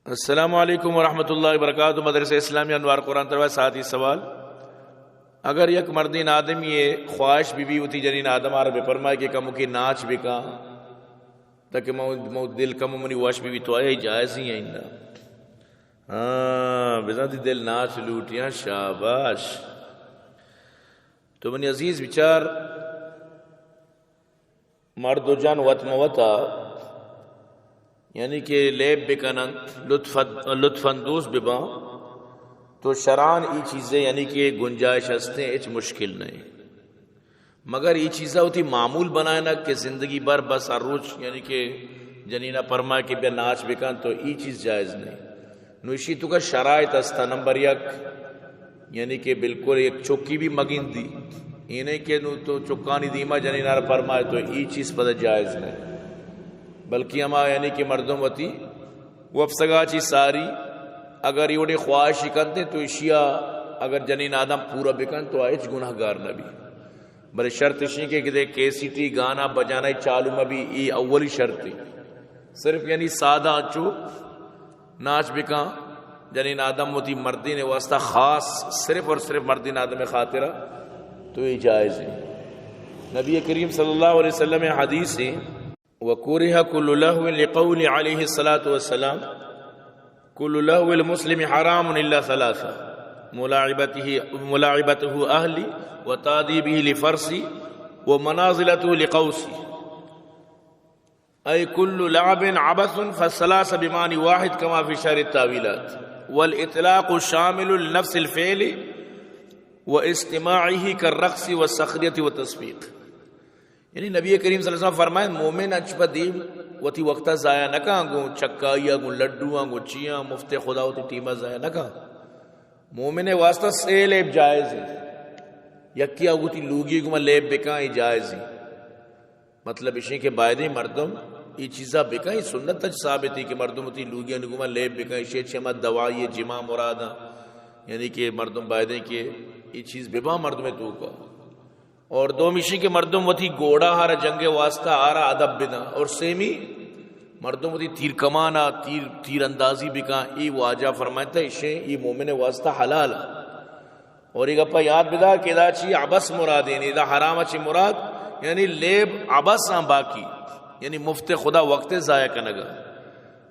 السلام علیکم ورحمۃ اللہ وبرکاتہ۔ مدرسہ اسلامی انوار قرآن تلاوت، ساتھی سوال: اگر یک مردین آدمی ءِ خواہش بہ بی وتی جنین آدم ءَ را بہ پرمائے کہ کموکے ناچ بکاں، تاکہ مو، مو دل کمو منی وش بہ بی، تو آیا جائز ہی ہے نا؟ ہاں، بزاں تی دل ناچ لوٹیاں، شاباش۔ تو منی عزیز بچار، مرد و جن وت مہ وتا، یعنی کہ لیب بکن انت، لطف، لطف اندوز بباں، تو شرعاً ای چیزیں یعنی کہ گنجائش ہستیں، ہچ مشکل نہیں۔ مگر ای چیزا وتی معمول بنائینگ کہ زندگی بھر بس ہر روچ یعنی کہ جنینا پرمائے کہ بیا ناچ بکن، تو ای چیز جائز نہیں۔ نو ایشی توکا شرائط ہستا، نمبر یک، یعنی کہ بالکل یک چکی بھی مگندی، اے نہیں کہ نو تو چکانی دیما جنین آر پرمائے تو ای چیز پدا جائز نہیں، بلکہ ہما یعنی کہ مردم وتی وپسگا چی ساری، اگر ایوڑے خواہشی کنتے تو ایشیا اگر جنین آدم پورا بکن تو ہچ گناہگار نبی۔ بلے شرط اشی کہ کدے کیسٹی گانا بجانا چالو مبی، ای اولی شرطی۔ صرف یعنی سادہ انچو ناچ بکاں، جنین آدم وتی مردین واسطہ خاص، صرف اور صرف مردین آدم خاطرہ، تو یہ جائز ہے۔ نبی کریم صلی اللہ علیہ وسلم حدیث ہے، وکرہ کل لہو لقول علیہ الصلوۃ والسلام، کل لہو المسلم حرام الا ثلاثہ، ملاعبتہ، ملاعبتہ اہلی، وتادیبہ لفرسی، ومنازلتہ لقوسی۔ أي كل لعب عبث، فالثلاثة بمعنى واحد كما في شرح التاويلات، والإطلاق شامل لنفس الفعل واستماعه كالرقص والسخرية والتصفيق۔ یعنی نبی کریم صلی اللہ علیہ وسلم فرمائے، مومن انچ پہ دیم وتی وقتا ضائع نہ کاں، گوں چکائیا، گوں لڈواں، گوں چیاں، مفت خدا وتی ٹیما ضائع نہ کاں۔ مومن واسطہ سے لیب جائز ہیں۔ یکی آ وتی لوگی گما لیب بکاں، یہ جائز ہیں۔ مطلب اشیں کہ بایدیں مردم ای چیزا بکن، ای سنت اچ ثابت ہے کہ مردم وتی لوگیانی گوما لیب بکن، اشی چہ ہما دوائی جماع مراد ہیں، یعنی کہ مردم بایدیں کہ ای چیز بباں مردم توکا۔ اور دوم اشیں کہ مردم وتی گوڑا ہارا جنگ واسطہ آرا ادب بدن، اور سیمی مردم وتی تیر کمانا تیر، تیر اندازی بکن، ای واجہ فرمائتا اشیں ای مومن واسطہ حلال ہے۔ اور یہ گپا یاد بدار کہ ادا چی عبث مراد، یعنی ادا حرام چی مراد، یعنی لیب عبث آں باقی، یعنی مفت خدا وقت ضائع کنگا،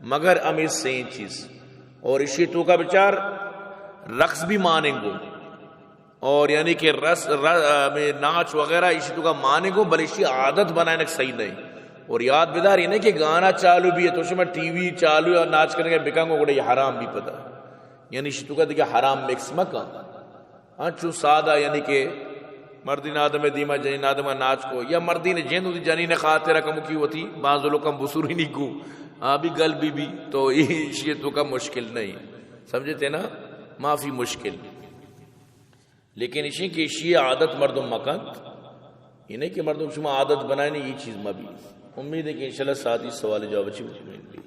مگر ہمیں سین چیز۔ اور اشی توکا بچار رقص بھی مانیں گو، اور یعنی کہ رس، ر، ہمیں ناچ وغیرہ اشی توکا مانیں گو، بلے اشی عادت بنائنگ صحیح نہیں۔ اور یاد بدار یہ نہیں کہ گانا چالو بھی ہے تو شما ٹی وی چالو ہے اور ناچ کرنے بکن گو، گڑے یہ حرام بھی پتہ۔ یعنی اشی توکا دیگہ حرام مکس مکن۔ ہاں، چو سادہ یعنی کہ مردین آدم دیما جنین آدم ناچ کو، یا مردین جند وتی جنین خاطر کم کی وتی باز لوکم بسوری نہیں کو، آ بھی گل بھی بھی، تو ایشی توکا مشکل نہیں۔ سمجھتے نا؟ معافی مشکل۔ لیکن اشی کہ اشی عادت مردم مکنت، یہ نہیں کہ مردم شما عادت بنائیں، یہ چیز مبی۔ امید ہے کہ انشاءاللہ ساتھی سوال جواب اچھی مطمئن بھی۔